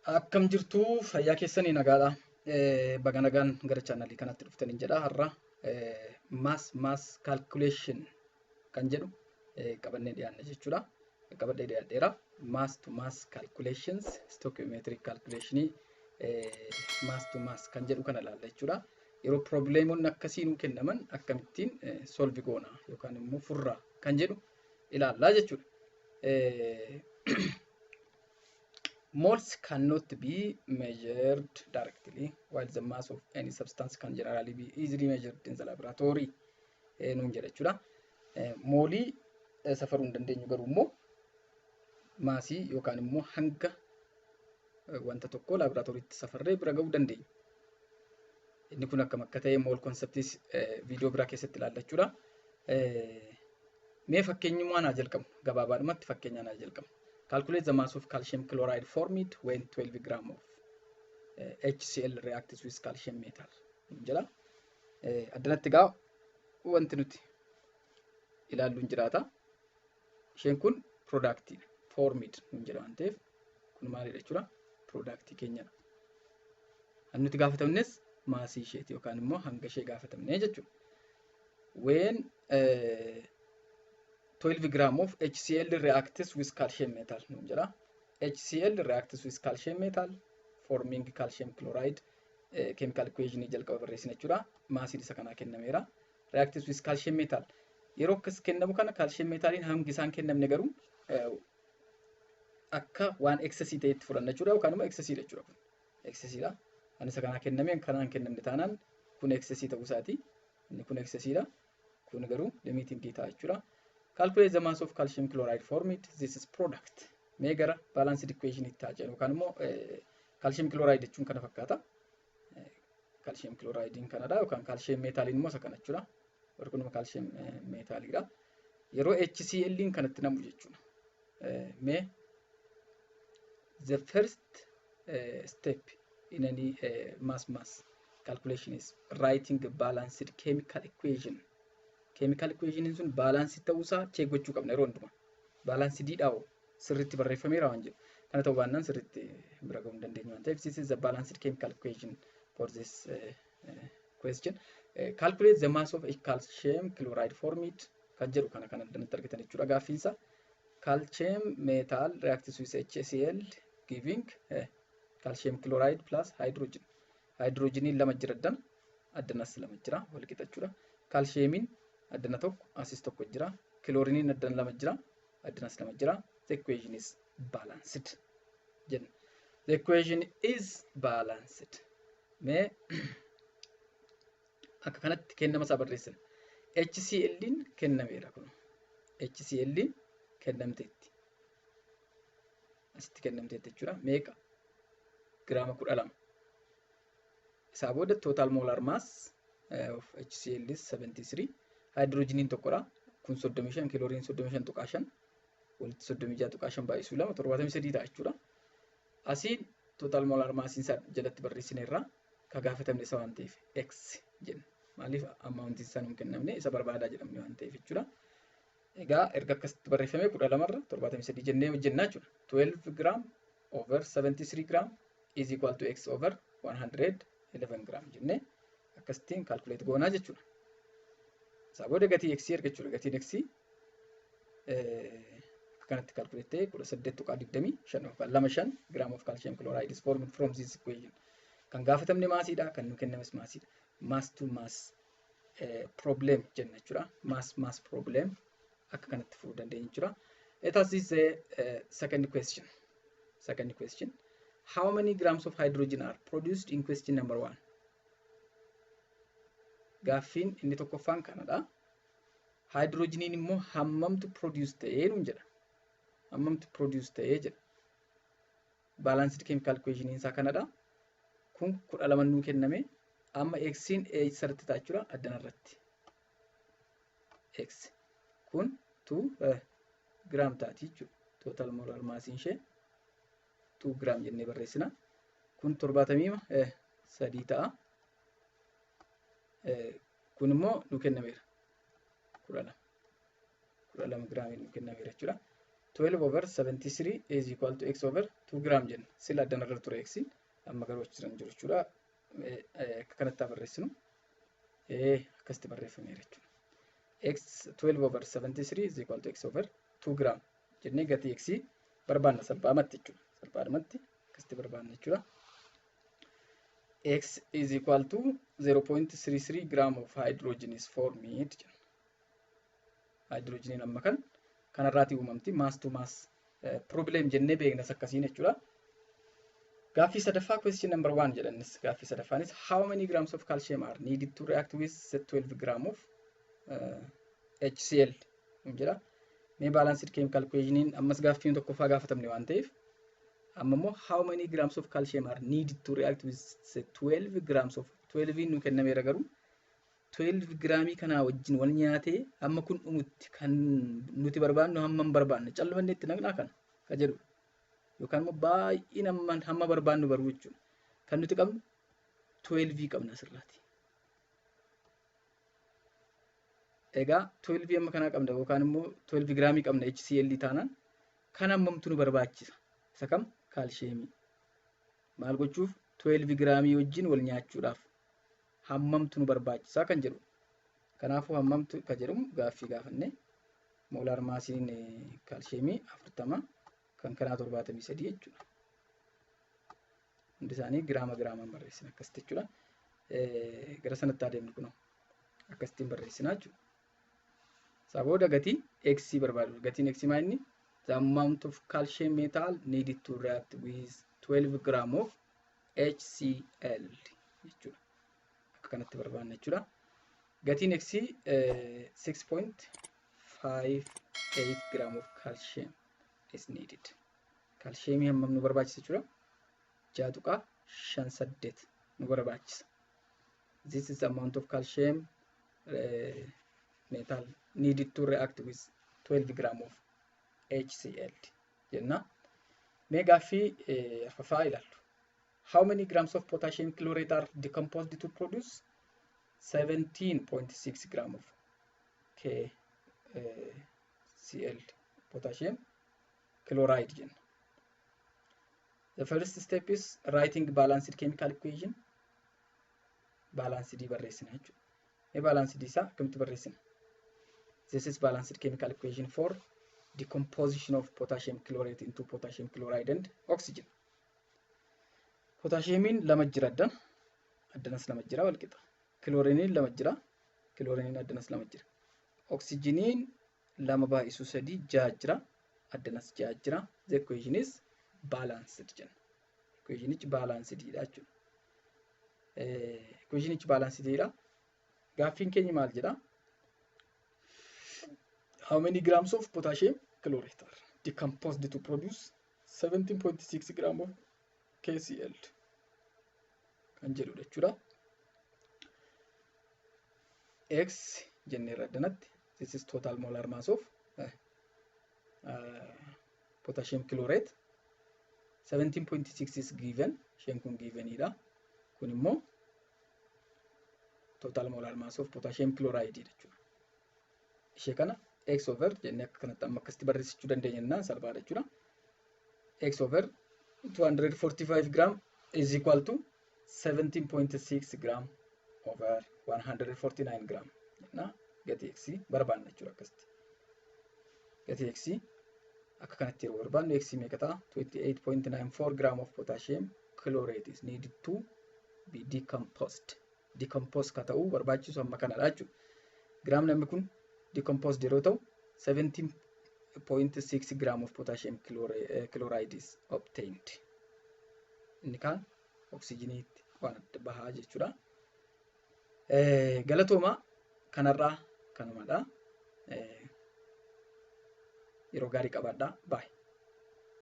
Akkam jirtu, fayyaa keessanii, nagaadha. Baga nagaan gara chaanalii kanatti dhuftaniin jedha. Har'a mass mass calculation kan jedhu qabannee dhiyaanne jechuudha. Qabadhee dhiyaadheera. Mass to mass calculations, stoichiometric calculationii mass to mass kan jedhu kana ilaalla jechuudha. Yeroo probleemonni akkasii nuu kennaman akkamittiin solve goona yookaan immoo furra kan jedhu ilaallaa jechuudha. Moles cannot be measured directly, while the mass of any substance can generally be easily measured in the laboratory nuun jedha jechuudha. Moolii safaruu hin dandeenyu, garuu immoo maasii yookaan immoo hanga wanta tokko laaboraatooriitti safarree bira ga'uu dandeenya. Inni kun akkam akka ta'e mole conceptiis viidiyoo biraa keessatti ilaalla jechuudha. Mee fakkeenyummaan haa jalqabnu. Gabaabaadhumatti fakkeenyaan haa jalqabnu. Calculate the mass of calcium chloride formed when 12 gram of HCl reacts with calcium metal jedha. Addanatti egaa wanti nuti ilaallu hin jiraata. Isheen kun productiidha. Formed hin jedha waan ta'eef, kun maalidha jechuudha? Productii keenyadha. Kan nuti gaafatamnes maasii isheeti yookaan immoo hanga ishee gaafatamne jechuudha. When 12 gram of HCl reacts with calcium metal nuun jedha. HCl reacts with calcium metal forming calcium chloride, chemical equation jalqaba barreessina jechuudha. Maasiin isa kanaa kennameera. Reacts with calcium metal. Yeroo akkas kennamu kana calcium metaliin hangi isaan kennamne garuu akka waan excessii ta'etti fudhanna jechuudha, yookaan immoo excessiidha jechuudha kun. Excessiidha. Kan isa kanaa kenname kanaan kennamne taanaan kun excessii ta'uu isaati. Inni kun excessiidha. Kun garuu limitingii ta'a jechuudha. Calculate the mass of calcium chloride formed. This is product. Mee gara balanced equation itti haa jennu, yookaan immoo calcium chloride jechuun kana fakkaata. Calcium chloridein kanadha, yookaan calcium metaliin immoo isa kana jechuudha. Warri kun calcium metaliidha. Yeroo HCl kanatti namu jechuudha. Mee the first step in any mass mass calculation is writing a balanced chemical equation. Chemical equation sun balanced ta'uusaa check gochuu qabna yeroo hundumaa. Balanced dhaa'u sirriitti barreeffameera waan jedhu. Kana ta'uu baannaan sirriitti bira gahuu hin dandeenyu waan ta'eef, this is the balanced chemical equation for this question. Calculate the mass of a calcium chloride formed kan jedhu kana kan addanatti argitan jechuudha gaaffiinsa. Calcium metal reacts with HCl giving calcium chloride plus hydrogen. Hydrogeniin lama jira addana, addanas lama jira, wal qixa jechuudha. Calciumiin addana tokko, asis tokko jira. Chloriniin addana lama jira, addanas lama jira. The equation is balanced jenna. The equation is balanced. Mee akka kanatti kennama isaa barreessina. HCl'n kennameera kun. HCl'n kennamteetti. Asitti kennamteetti jechuudha. Meeqa? Giraama 12. Isaa booda total molar mass of HCl is 73. Hydrogeniin tokkodha. Kun 35, kilooriin 35.5, walitti 36.5 baay'isuu lama 73 ta'a jechuudha. Asiin total molar massiin isaa jalatti barreessineerra, ka gaafatamne isa waan ta'eef X jenna. Maaliif? Amountiin isaa nuun kennamne, isa barbaadaa jedhamne waan ta'eef jechuudha. Egaa erga akkasitti barreeffamee 12rra 73 jennee hojjennaa jechuudha. 12 gram over 73 gram is equal to x over 111 gram jennee akkasittiin calculate goonaa jechuudha. Isaa booda gatii x argachuudha. Gatiin x akka kanatti calculate ta'e 18.25 yookaan 25 gram of calcium chloride is formed from this equation. Kan gaafatamne maasiidha, kan nu kennames maasiidha. Mass to mass problem jenna jechuudha. Mass mass problem akka kanatti furuu dandeenya jechuudha. Let us see the second question. Second question. How many grams of hydrogen are produced in question number one? Gaaffiin inni tokkoffaan kanadha. Hydrogeniin immoo hammamtu produce ta'ee nuun jedha. Hammamtu produce ta'ee jedha. Balanced chemical equation isaa kanadha. Kun 12 nuu kenname. Amma X'n eessarratti ta'a jechuudha? Addana irratti. X kun 2 gram taati jechuudha. Total molar massiin ishee 2 gram jennee barreessina. Kun 73 ta'a. Kun immoo nu kennameera. 12. 12 giraamiin nu kennameera jechuudha. 12 over 73 is equal to x over 2 gram jenna. Sila addanarra ture x, amma garuu achi jiran jiru jechuudha. Akka kanatti haa barreessinu. Akkasitti barreeffameera jechuudha. X 12 over 73 is equal to x over 2 gram jennee gatii x barbaanna salphaamatti jechuudha. Salphaadhumatti akkasitti barbaanna jechuudha. X is equal to 0.33 gram of hydrogen is formed jenna. Hydrogeniin amma kan kanarraatii uumamti, mass to mass problem jennee beeknas akkasiin jechuudha. Gaaffii sadaffaa, question number one jedhannis, gaaffii sadaffaanis how many grams of calcium are needed to react with the 12 gram of HCl jedha. Mee balanced chemical equationiin ammas gaaffiin tokkoffaa gaafatamne waan ta'eef, amma immoo how many grams of calcium are needed to react with the 12 grams of 12 nu kennameera, garuu 12 giraamii kanaa wajjin wal nyaatee hamma kun dhumutti kan nuti barbaannu hamma hin barbaanne callumanne itti naqnaa kana ka jedhu yookaan immoo baay'ina hamma barbaannu baruu jechuudha. Kan nuti qabnu 12 qabna asirraati. Egaa 12 amma kanaa qabna yookaan immoo 12 giraamii qabna HCl taanaan, kan hammamtu nu barbaachisa? Isa kam? Kaalsheemii. Maal gochuuf? 12 giraamii wajjin wal nyaachuudhaaf hammamtu nu barbaachisaa kan jedhu. Kanaafuu hammamtu kan jedhamu gaaffii gaafanne, molar massiin kaalsheemii 40, kan kanaa 73 jechuudha. Hundi isaanii giraama giraamaan barreessina akkasitti jechuudha. Gara sanatti adeemnu, kunoo akkasittiin barreessinaa jechuudha. Isaa booda gatii X barbaadu. Gatiin X maa inni? The amount of calcium metal needed to react with 12 gram of HCl jechuudha. Akka kanatti barbaanna jechuudha. Gatiin X 6.58 gram of calcium is needed. Kaalsheemii hammam nu barbaachisa jechuudha? 6.58 nu barbaachisa. This is the amount of calcium metal needed to react with 12 gram of HCl jenna. Mee gaaffii arfaffaa ilaallu. How many grams of potassium chlorate are decomposed to produce 17.6 gram of KCl, potassium chloride jenna? The first step is writing balanced chemical equation. Balanced barreessina jechuudha. Mee balanced isaa akkamitti barreessina? This is balanced chemical equation for decomposition of potassium chlorate into potassium chloride and oxygen. Potassiumiin lama jira addan, addanas lama jira, wal qixa. Kilooriiniin lama jira, kilooriiniin addanas lama jira. Oksijiniin lama baay'isuu sadii ja'a jira, addanas ja'a jira. The equation is balanced jenna. Equationichi balanced dha jechuudha. Equationichi balanced dha. Gaaffiin keenya maal jedha? How many grams of potassium chlorate are decomposed to produce 17.6 gram of KCl kan jedhudha jechuudha. X jenneerra addanatti, this is total molar mass of potassium chlorate. 17.6 is given, isheen kun givenidha. Kun immoo total molar mass of potassium chloride jechuudha. Ishee kana x over jennee akka kanatti amma akkasitti barreessachuu dandeenya jennaan salphaadha jechuudha. X over 245 gram is equal to 17.6 gram over 149 gram jenna, gatii x barbaanna jechuudha akkasitti. Gatii x akka kanatti yeroo barbaannu x meeqa ta'a? 28.94 gram of potassium chlorate is needed to be decomposed. Decompose ka ta'uu barbaachisu amma kanadha jechuudha. Giraamni namni kun decomposed yeroo ta'u 17.6 gram of potassium chloride is obtained. Inni kaan oksijiniitti waan adda bahaa jechuudha. Galatooma, kanarraa kanumadha. Yeroo gaarii qabaadhaa. Baay'ee.